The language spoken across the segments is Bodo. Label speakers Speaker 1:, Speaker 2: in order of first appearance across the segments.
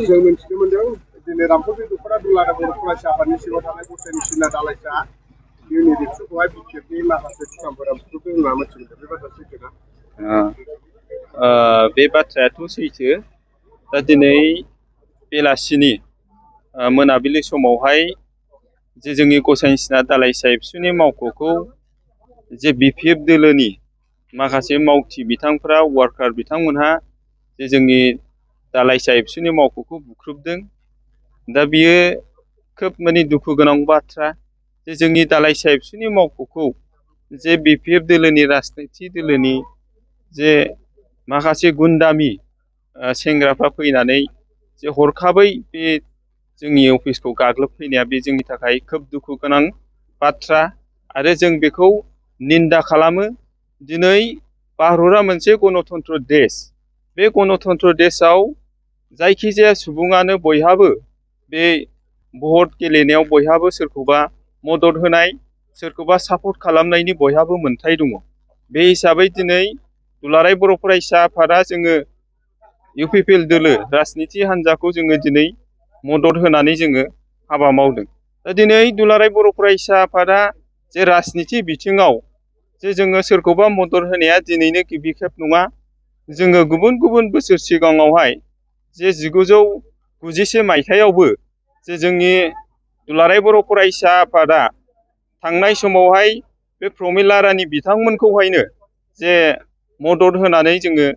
Speaker 1: जों मिथिनो मोनदों दिनै रामफल दख'रा दुलाराय बर' फरायसा आफादनि सिङाव थानाय गसाइनि सिना दालाइसा इउनिट एबसुखौहाय बिटिएफनि माखासे फुंखाफोरा बुख्रुबदों होनना मिथिनो मोनदों। बे बाथ्राया सैथोना?
Speaker 2: बे बाथ्रायाथ' सैथो। दा दिनै बेलासिनि मोनाबिलि समावहाय जे जोंनि गसाइनि सिना दालाइसा एबसुनि मावख'खौ जे बिपिएफ दोलोनि माखासे मावथि बिथांफोरा वार्कार बिथांमोनहा जे जोंनि दालाइसा एबसुनि मावख'खौ बुख्रुबदों। दा बियो खोब दुखु गोनां बाथ्रा जे जोंनि दालाइसा एबसुनि मावख'खौ जे बिपिएफ दोलोनि राजनिथि दोलोनि जे माखासे गुन्दामि सेंग्राफ्रा फैनानै जे हरखाबै बे जोंनि अफिसखौ गाग्लोबफैनाया बे जोंनि थाखाय खोब दुखु गोनां बाथ्रा आरो जों बेखौ निन्दा खालामो। दिनै भारतआ मोनसे गणतन्त्र देश। बे गणतन्त्र देशआव जायखिजाया सुबुङानो बयहाबो बे भट गेलेनायाव बयहाबो सोरखौबा मदद होनाय सोरखौबा सापर्ट खालामनायनि बयहाबो मोन्थाय दङ। बे हिसाबै दिनै दुलाराय बर' फरायसा आफादा जोङो इउपिपिएल दोलो राजनिथि हान्जाखौ जोङो दिनै मदद होनानै जोङो हाबा मावदों। दा दिनै दुलाराय बर' फरायसा आफादा जे राजनिथि बिथिङाव जे जोङो सोरखौबा मदद होनाया दिनैनो गिबि खेब नङा। जोङो गुबुन गुबुन बोसोर सिगाङावहाय जे 1991 मायथाइयावबो जे जोंनि दुलाराय बर' फरायसा आफादा थांनाय समावहाय बे प्रमिला रानि बिथांमोनखौहायनो जे मदद होनानै जोङो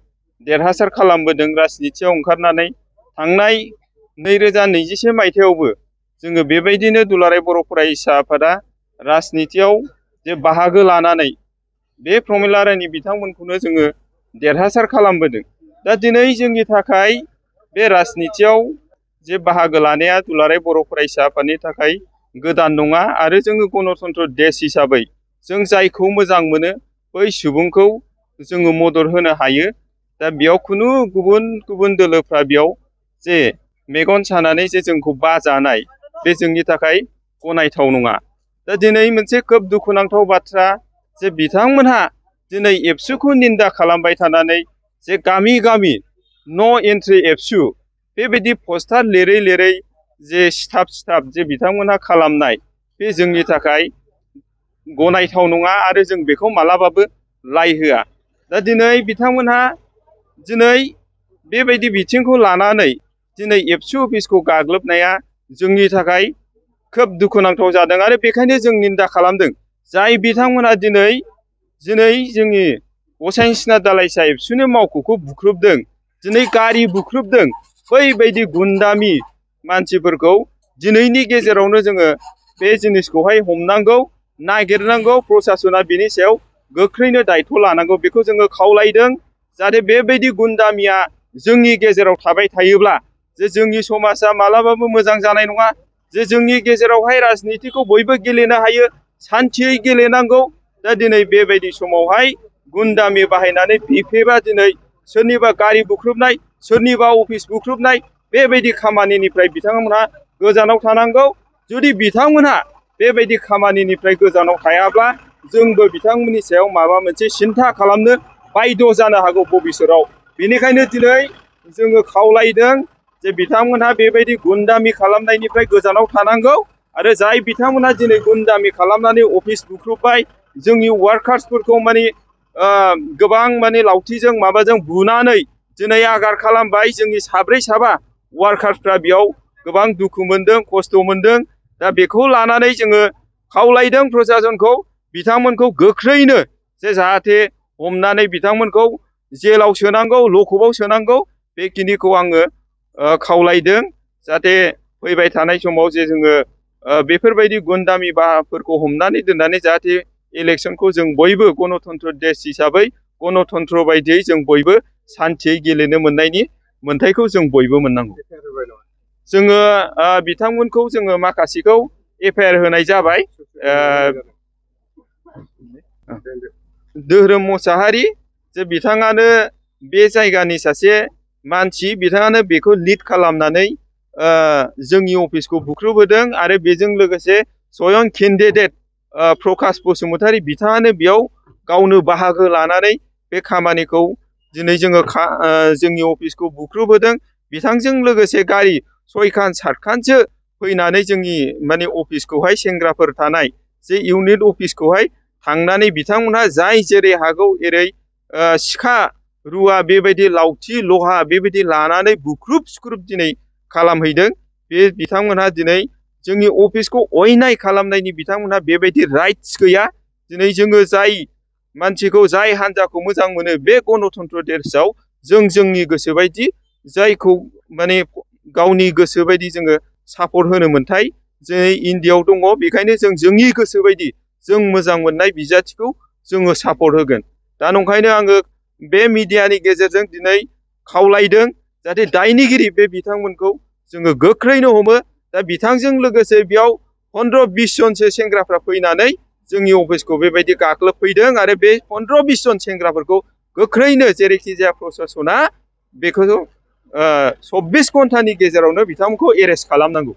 Speaker 2: देरहासार खालामबोदों राजनिथियाव ओंखारनानै। थांनाय 2021 मायथाइयावबो जोङो बेबायदिनो दुलाराय बर' फरायसा आफादा राजनिथियाव जे बाहागो लानानै बे प्रमिला रानि बिथांमोनखौनो जोङो देरहासार खालामबोदों। दा दिनै जोंनि थाखाय बे राजनिथियाव जे बाहागो लानाया दुलाराय बर' फरायसा आफादनि थाखाय गोदान नङा आरो जोङो गणतन्त्र देश हिसाबै जों जायखौ मोजां मोनो बै सुबुंखौ जोङो मदद होनो हायो। दा बेयाव खुनु गुबुन गुबुन दोलोफ्रा बेयाव जे मेगन सानानै जे जोंखौ बाजानाय बे जोंनि थाखाय गनायथाव नङा। दा दिनै मोनसे खोब दुखुनांथाव बाथ्रा जे बिथांमोनहा दिनै एबसुखौ निन्दा खालामबाय थानानै जे गामि गामि नो एन्ट्रि एबसु बेबायदि पस्टार लिरै लिरै जे सिथाब जे बिथांमोनहा खालामनाय बे जोंनि थाखाय गनायथाव नङा आरो जों बेखौ मालाबाबो लाइ होआ। दा दिनै बिथांमोनहा दिनै बेबायदि बिथिंखौ लानानै दिनै एबसु अफिसखौ गाग्लोबनाया जोंनि थाखाय खोब दुखुनांथाव जादों आरो बेखायनो जों निन्दा खालामदों। जाय बिथांमोना दिनै जोंनि गसाइनि सिना दालाइसा एबसुनि मावख'खौ बुख्रुबदों, दिनै गारि बुख्रुबदों, बैबायदि गुन्दामि मानसिफोरखौ दिनैनि गेजेरावनो जोङो बे जिनिसखौहाय हमनांगौ, नागिरनांगौ। प्रसासना बिनि सायाव गोख्रैनो दायथ' लानांगौ बेखौ जोङो खावलायदों। जाहाथे बेबायदि गुन्दामिया जोंनि गेजेराव थाबाय थायोब्ला जे जोंनि समाजा मालाबाबो मोजां जानाय नङा। जे जोंनि गेजेरावहाय राजनितिखौ बयबो गेलेनो हायो, सान्थियै गेलेनांगौ। दा दिनै बेबायदि समावहाय गुन्दामि बाहायनानै बिपिएफआ दिनै सोरनिबा गारि बुख्रुबनाय, सोरनिबा अफिस बुख्रुबनाय बेबायदि खामानिनिफ्राय बिथांमोनहा गोजानाव थानांगौ। जुदि बिथांमोनहा बेबायदि खामानिनिफ्राय गोजानाव थायाब्ला जोंबो बिथांमोननि सायाव माबा मोनसे सिन्था खालामनो बायद' जानो हागौ भबिसतआव। बेनिखायनो दिनै जोङो खावलायदों जे बिथांमोनहा बेबायदि गुन्दामि खालामनायनिफ्राय गोजानाव थानांगौ आरो जाय बिथांमोनहा दिनै गुन्दामि खालामनानै अफिस बुख्रुबबाय, जोंनि वार्कार्सफोरखौ गोबां लावथिजों माबाजों बुनानै दिनै आघात खालामबाय। जोंनि साब्रै साबा वार्कार्सफ्रा बेयाव गोबां दुखु मोनदों, खस्थ' मोनदों। दा बेखौ लानानै जोङो खावलायदों प्रसासनखौ बिथांमोनखौ गोख्रैनो जे जाहाथे हमनानै बिथांमोनखौ जेलाव सोनांगौ, लकआपआव सोनांगौ बेखिनिखौ आङो खावलायदों। जाहाथे फैबाय थानाय समाव जे जोङो बेफोरबायदि गुन्दामि बाहाफोरखौ हमनानै दोननानै जाहाथे इलेक्सनखौ जों बयबो गणतन्त्र देश हिसाबै गणतन्त्र बायदियै जों बयबो सान्थियै गेलेनो मोननायनि मोन्थायखौ जों बयबो मोननांगौ। जोङो बिथांमोनखौ जोङो माखासेखौ एफआइआर होनाय जाबाय। धोरोम मुसाहारि जे बिथाङानो बे जायगानि सासे मानसि, बिथाङानो बेखौ लिड खालामनानै जोंनि अफिसखौ बुख्रुबहोदों आरो बेजों लोगोसे स्वयं केन्डिडेट प्रकाश बसुमतारी बिथाङानो बेयाव गावनो बाहागो लानानै बे खामानिखौ दिनै जोङो जोंनि अफिसखौ बुख्रुबहोदों। बिथांजों लोगोसे गारि 6खान 7खानसो फैनानै जोंनि माने अफिसखौहाय सेंग्राफोर थानाय जे इउनिट अफिसखौहाय थांनानै बिथांमोनहा जाय जेरै हागौ एरै सिखा रुवा बेबायदि लावथि लहा बेबायदि लानानै बुख्रुब सुख्रुब दिनै खालामहैदों। बे बिथांमोनहा दिनै जोंनि अफिसखौ अयनाय खालामनायनि बिथांमोनहा बेबायदि राइट्स गैया। दिनै जोङो जाय मानसिखौ जाय हान्जाखौ मोजां मोनो बे गणतन्त्र देशआव जोंनि गोसोबायदि जायखौ माने गावनि गोसोबायदि जोङो सापर्ट होनो मोनथाय जों इन्डियाआव दङ। बेखायनो जोंनि गोसोबायदि जों मोजां मोननाय बिजाथिखौ जोङो सापर्ट होगोन। दा नंखायनो आङो बे मिडियानि गेजेरजों दिनै खावलायदों जाहाथे दायनिगिरि बे बिथांमोनखौ जोङो गोख्रैनो हमो। दा बिथांजों लोगोसे बेयाव 15-20 जनसो सेंग्राफ्रा फैनानै जोंनि अफिसखौ बेबायदि गाग्लोबफैदों आरो बे 15-20 जन सेंग्राफोरखौ गोख्रैनो जेरैखि जाया प्रसासना बेखौ 24 घन्टानि गेजेरावनो बिथांमोनखौ एरेस्ट खालामनांगौ।